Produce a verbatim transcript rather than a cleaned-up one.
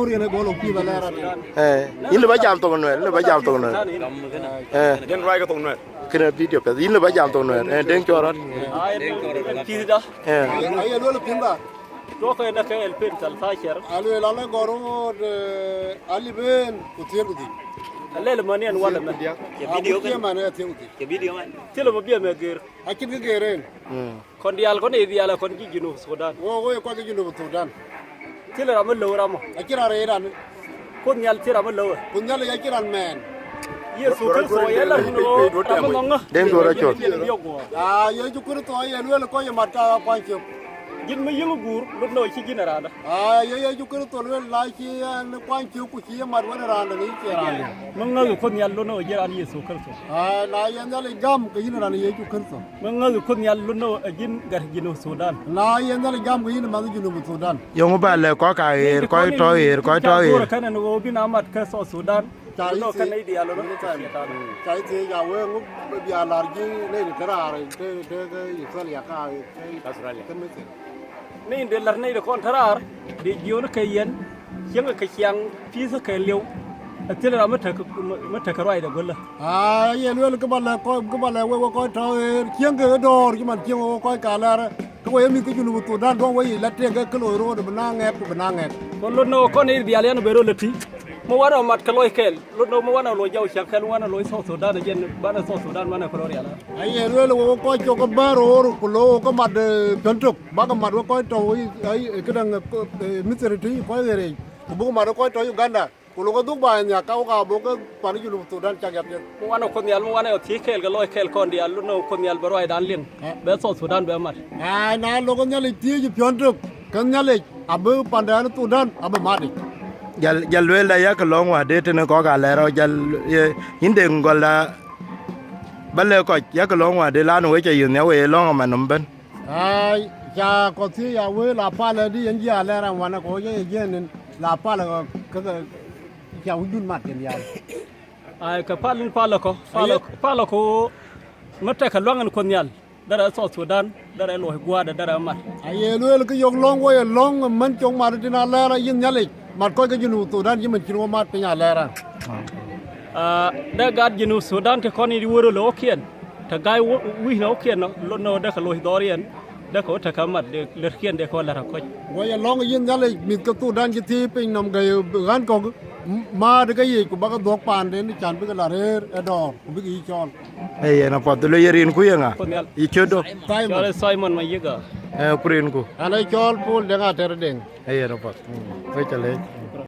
Kur yɛn ë gɔl ë pïïr alɛɛr adï. Eh, yïn lëu ba jam thok Nuɛɛr, yïn lëu ba jam thok Nuɛɛr. Eh. Jɛn ruai ke thok Nuɛɛr. Kënë video piɛth, yïn lëu ba jam thok Nuɛɛr. Eh, Deŋ Cuɔl Rɔt. Pïïrda. Eh. Aye luel pïïrda. Tuɔɔk en ke el pen thal thaa ciɛr. Aluel alë gɔr ɣööt, eh, alip en ku thiëër ku dhïc. Alel man en wala man. Ke video. Ku thiëër man ë thiëër ku dhïc. Ke video man. Thilë bï biɛm ë geer. Acïn kë geer en. Mm. Kɔn diaal kɔn ë dhial kɔn cï Junub Thudan. Wo, wo, ye kɔc ke Junub Thudan. Thilë ram ë lou ram. Acï ran rëër ran. Kuoth Nhial cï ram ë lou. Kuoth Nhial acï ran mɛɛn. Yecu Kërtho ye la run wo, ram ë nɔŋ. Deŋ Cuɔl Rɔt col. Aa, Yecu Kërtho ye luel kɔc ye mat ka kuany cök. Jin më yïŋ guur, lut në cï jin ë randa. Aa, ye Yecu Kërtho luel la cï en kuany cök ku cï ye mat wën ë randa, në cï randa. Më ŋäth Kuoth Nhial lut në jin ran Yecu Kërtho. Aa, na ye Nhialic gam ke yïn ë ran Yecu Kërtho. Më ŋäth Kuoth Nhial lut në ajin gät Junub Thudan. Na ye Nhialic gam ke yïn ë manh Junub Thudan. Yeŋö ba lɛ̈k kɔc ka ɣeer, kɔc tɔ̈ ɣeer, kɔc tɔ̈ ɣeer. Kɛn ɛn wo bïn amat ke South Sudan. Ca yï thiëëc, ca yï thiëëc, a wëë ŋö bï a lar jï lëi të raar, të, të ke Australia ka, ke Australia. Ke Misir. Në yïn de lär në yïn de kɔn të raar, de jiön ke yɛn, cieŋ ke ciaŋ, pïïth ke liu, athil ram më tëk, më tëk ruac de gölë. Aa, ye luel kë ba lɛ̈k kɔc, kë ba lɛ̈k wek, wek kɔc tɔ̈ ɣeer, cieŋ ke dɔ̈ɔ̈r, cï man cieŋ wek kɔc ka lɛ̈rë, ke wek ye mïth ke Junub Thudan, duɔ̈ŋ wek yic la tiɛŋ ke kë loi röördë bï na ŋɛk, ku bï na ŋɛk. Ku lot në kɔn ë dhial yɛn bë röt lë tï, më wan ë mat ke loi kɛl, lot në më wan ë loi jau ciɛk kɛl, wan ë loi South Sudan, jɛn ban ë South Sudan, man ë kë loi rial. Aye luel wek kɔc cök ke bɛ̈n roor, ku lok ke mat, eh, piɔ̈n tök, bäk mat wek kɔc tɔ̈, ai, këdäŋ, eh, Misiri tï, kɔc ɣeric, ku buk mat wek kɔc tɔ̈ Uganda, ku lok ke dhuk baai nhiak, ka wok abuk ke pan Junub Thudan cak ya piɛth. Ku wan ë Kuoth Nhial, mu wan ë thiëc kɛɛl, ke loi kɛɛl kɔn diaal, lot në Kuoth Nhial bï ruaacdan liŋ, bï South Sudan bï mat. Ai, na lok Nhialic thiëëc piɔ̈n tök, ke Nhialic abï pandan Thudan abï mat yic. Jal, jal lueel da yak lɔ̈ŋ wäde tënë kɔ̈k alɛɛr rɔt, jal, ye, yïn de gɔlda ba lɛ̈k kɔc, yak lɔ̈ŋ wäde lan wec ayï nhiau wei lɔ̈ŋ aman nɔm bɛ̈n. Ai, ca kɔc thiëëc ya wël apal adï, yen jï alɛɛr aŋuan akɔ̈u ye jiëën nin, la pal ke, ke, ke, ca wudun mat kën diaal. Ai, ke pal, pal kɔ̈u, pal, pal kɔ̈u, më tɛk ke luaŋ ɛn Kuoth Nhial, dɛrɛ South Sudan, dɛrɛ luɔi gua̱a̱dɛ, dɛrɛ mat. Aye lueel kë yök lɔ̈ŋ, wo ye lɔ̈ŋ, mën cök mat tïn alɛɛr ayï Nhialic, mat kɔc ke Junub Thudan cï mën cïn wo mat piny alɛɛr an. Aa, dɛ gat Junub Thudan të kɔn yï wërë lɔ kiɛn, të gai wïc në wo kiɛn, lot në wo dɛ ke loc dhɔɔr yɛn, dɛ ke wo tɛ̈ ke mat, de lërkiɛn de ke wo lät akɔc. Wo ye lɔ̈ŋ ayï Nhialic, mïth ke Thudan cï thiëëc piny nɔm gäi ɣän kɔ̈k, m-, maat ke yic, ku bäk dhuɔ̈k paanden, can bï ke la rëër ë dɔ̈ɔ̈r, ku bï ke yï cɔɔl. Ee yen apath, lo ye rinku ye ŋa? Yï cötdu? Cɔl Simon Mayiga. Ee, ku rinku? An, ee cɔl Paul Deŋ Atɛr Deŋ. Ee yen apath. Mm. Wek ca leec.